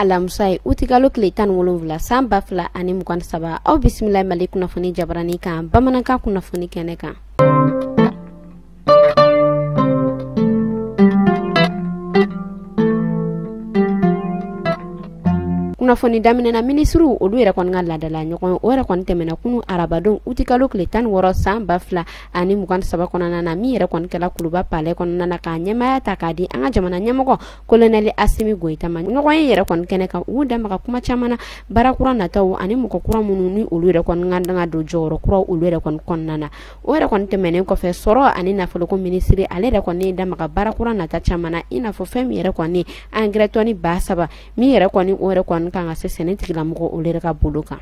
Alamisa ye, utikalo tile 17 san 2023. Aw bisimila Mali kunnafoni jabarani kan, bamanankan kunnafoni kɛnɛ kan. Kunnafoni daminɛna minisiriw olu yɛrɛ kɔni ka laadala ɲɔgɔn o yɛrɛ kɔni tɛmɛna kunu arabadon utikalo tile 16 san 2023 kɔnɔna na, min yɛrɛ kɔni kɛla Kuluba palais kɔnɔna na, k'a ɲɛmaaya ta k'a di an ka jamana ɲɛmɔgɔ Colonel Assimi Goïta ma. Ɲɔgɔn ye yɛrɛ kɔni kɛnɛ kan, u damaga kuma caman na, baara kura nataw ani mɔgɔ kura minnu ni olu yɛrɛ kɔni ka kan ka don jɔyɔrɔ kura olu yɛrɛ kɔni kɔnɔna na. O yɛrɛ kɔni tɛmɛnen kɔfɛ, sɔrɔ ani nafoloko minisiri ale yɛrɛ kɔni damaga baara kura nata caman na, i n'a fɔ fɛn min yɛrɛ kɔni engrais tɔni 3000 min yɛrɛ kɔni o yɛrɛ kɔni kan ka se sɛnɛ tigilamɔgɔ olu yɛrɛ ka bolo kan.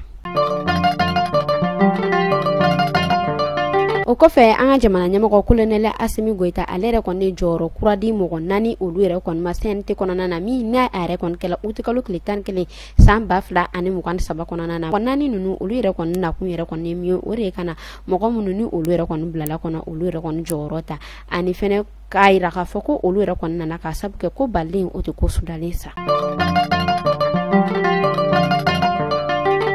O kɔfɛ, an ka jamana ɲɛmɔgɔ Colonel Assimi Goïta ale yɛrɛ kɔni jɔyɔrɔ kura di mɔgɔ 4 olu yɛrɛ kɔni ma CNT kɔnɔna na, min n'a a yɛrɛ kɔni kɛla utikalo tile 11 san 2023 kɔnɔna na. Mɔgɔ 4 ninnu olu yɛrɛ kɔni nakun yɛrɛ kɔni ye min ye, o de ye ka na mɔgɔ minnu ni olu yɛrɛ kɔni bilala kɔnɔ olu yɛrɛ kɔni jɔyɔrɔ ta, ani fɛnɛ k'a yira k'a fɔ ko olu yɛrɛ kɔni nana k'a sabu kɛ ko balen o tɛ ko sudalen sa.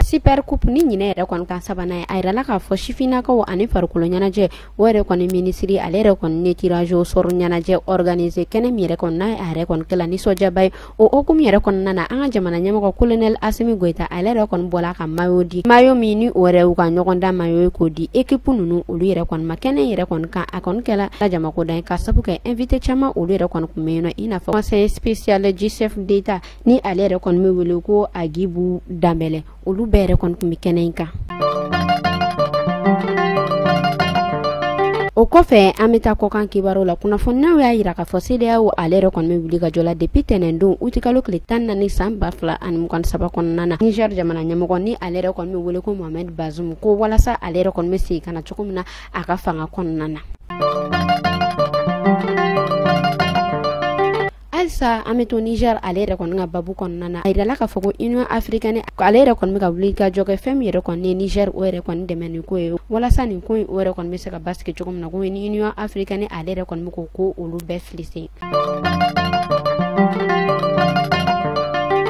Super Coupe ni ɲinɛ yɛrɛ kɔni kan sabanan ye, a yirala k'a fɔ sifinnakaw ani farikolo ɲɛnajɛ o yɛrɛ kɔni minisiri ale yɛrɛ kɔni ne tirage au sort ɲɛnajɛ organiser kɛnɛ min yɛrɛ kɔni n'a a yɛrɛ kɔni kɛla nisɔndiyaba ye. O hukumu yɛrɛ kɔnɔna na, an ka jamana ɲɛmɔgɔ Colonel Assimi Goïta ale yɛrɛ kɔni bɔla ka maillot di, maillot min ni o yɛrɛ y'u ka ɲɔgɔndan maillot ye, k'o di équipe ninnu olu yɛrɛ kɔni ma. Kɛnɛ yɛrɛ kɔni kan, a kɔni kɛla jamako dan ye ka sabu kɛ invité caman olu yɛrɛ kɔni kun bɛ yen nɔ, i n'a fɔ conseiller spécial du chef d'État ni ale yɛrɛ kɔni bɛ wele ko Agibu Danbɛlɛ, olu bɛɛ yɛrɛ kɔni tun bɛ kɛnɛ in kan. O kɔfɛ, an bɛ taa kɔkan kibaruw la. Kunnafoniyaw y'a yira k'a fɔ CEDEAO ale yɛrɛ kɔni bɛ wuli ka jɔ la depuis tɛnɛndon utikalo tile 14 san 2023 kɔnɔna na. Niger jamana ɲɛmɔgɔ ni ale yɛrɛ kɔni bɛ wele ko Mohamed Bazoum, ko walasa ale yɛrɛ kɔni bɛ segin ka na cogo min na a ka fanga kɔnɔna na. Halisa an bɛ to Niger ale yɛrɛ kɔni ka babu kɔnɔna na. A yirala k'a fɔ ko Union africaine ale yɛrɛ kɔni bɛ ka wuli ka jɔ kɛ fɛn min yɛrɛ kɔni ye Niger o yɛrɛ kɔni dɛmɛ ni ko ye, walasa nin ko in o yɛrɛ kɔni bɛ se ka basigi cogo min na, ko ni Union africaine ale yɛrɛ kɔni bɛ k'o ko olu bɛɛ fili sen.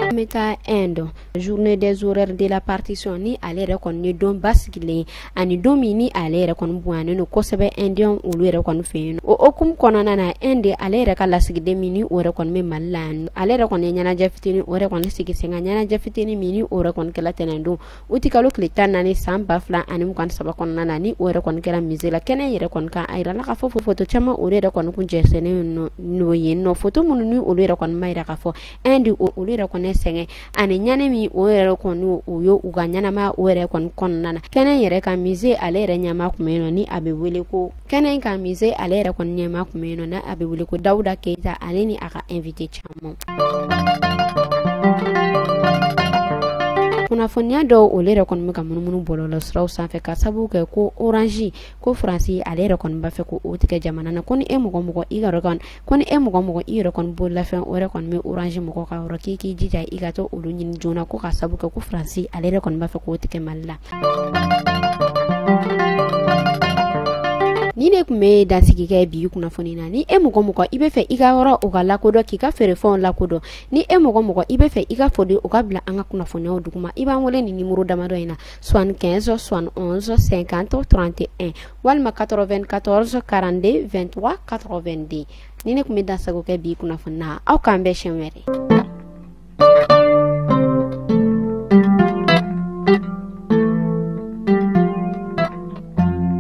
An bɛ taa Inde, journée des horreurs de la partition ni ale yɛrɛ kɔni ye don basigilen ani don min ni ale yɛrɛ kɔni bonyanen don kosɛbɛ indien olu yɛrɛ kɔni fɛ yen. O hukumu kɔnɔna na, Inde ale yɛrɛ ka lasigiden min ni o yɛrɛ kɔni bɛ Mali la yan, ale yɛrɛ kɔni ye ɲɛnajɛ fitinin o yɛrɛ kɔni sigi sen kan, ɲɛnajɛ fitinin min ni o yɛrɛ kɔni kɛla tɛnɛndon utikalo tile 14 san 2023 kɔnɔna na, ni o yɛrɛ kɔni kɛra musée la. Kɛnɛ yɛrɛ kɔni kan, a yirala k'a fɔ foto caman olu yɛrɛ kɔni kun jɛsɛnnen n'o yen nɔ, foto minnu ni olu yɛrɛ kɔni ma yira k'a fɔ Inde olu yɛrɛ kɔni sɛgɛn ani ɲani min o yɛrɛ kɔni o ye u ka ɲɛnamaya o yɛrɛ kɔni kɔnɔna na. Kɛnɛ yɛrɛ ka musée ale yɛrɛ ɲɛmaa kun bɛ yen nɔ ni a bɛ wele ko kɛnɛ in ka musée ale yɛrɛ kɔni ɲɛmaa kun bɛ yen nɔ n'a a bɛ wele ko Dawuda Keyita, ale ni a ka invité caman. Kunnafoniya dɔw olu yɛrɛ kɔni bɛ ka munumunu bɔlɔlɔ siraw sanfɛ ka sababu kɛ ko Orange ko Faransi ale yɛrɛ kɔni b'a fɛ ko o tigɛ jamana na, ko ni e mɔgɔ mɔgɔ i yɛrɛ kɔni ko ni e mɔgɔ mɔgɔ i yɛrɛ kɔni bololafɛn o yɛrɛ kɔni bɛ Orange mɔgɔ ka yɔrɔ, k'i k'i jija i ka to olu ɲini joona, ko ka sababu kɛ ko Faransi ale yɛrɛ kɔni b'a fɛ k'o tigɛ Mali la. Ni ne tun bɛ dansigi kɛ bi kunnafoni na. Ni e mɔgɔ mɔgɔ i bɛ fɛ i ka yɔrɔ o ka lakodɔn, k'i ka feerefɛnw lakodɔn, ni e mɔgɔ mɔgɔ i bɛ fɛ i ka foli o ka bila an ka kunnafoniyaw duguma, i b'an wele ni nimoro damadɔ in na: 75 71 50 31 walima 94 42 23 82. Ni ne tun bɛ dansago kɛ bi kunnafoni na, aw k'an bɛn siɲɛ wɛrɛ.